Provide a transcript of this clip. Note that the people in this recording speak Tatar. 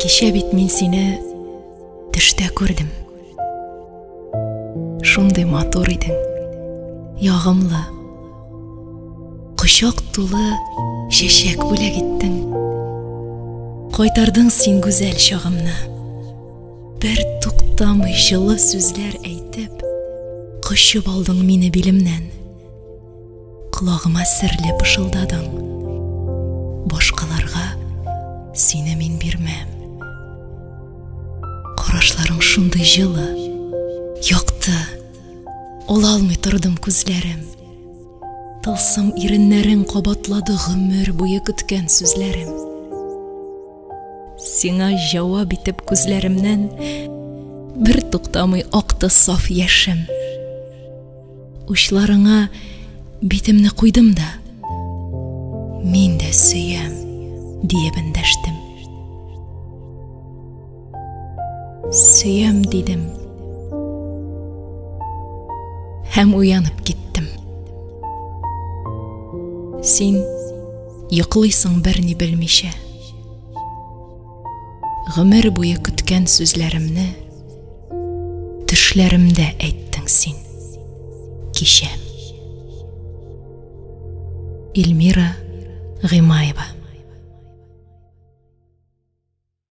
Кичә бит мин сине төштә күрдем. Шундый матур идең, ягымлы. Кочак тулы чәчәк бүләк иттең. Кайтардың син гүзәл чагымны. Бер туктамый җылы сүзләр әйтеп, кочып алдың мине билемнән. Колагыма серле пышылдадың. Башкаларга сине мин бирмәм. Карашларың шундый җылы, якты. Ала алмый тордым күзләрем. Тылсым иреннәрең кабатлады гомер буе көткән сүзләрем. Сиңа җавап итеп күзләремнән бер туктамый акты саф яшем. Учларыңа битемне куйдым да, мин дә сөям, диеп эндәштем. Сөям дидем. Һәм уянып киттем. Син йоклыйсың берни белмичә. Гомер буе көткән сүзләремне төшләремдә әйттең син кичә. Эльмира Гыймаева.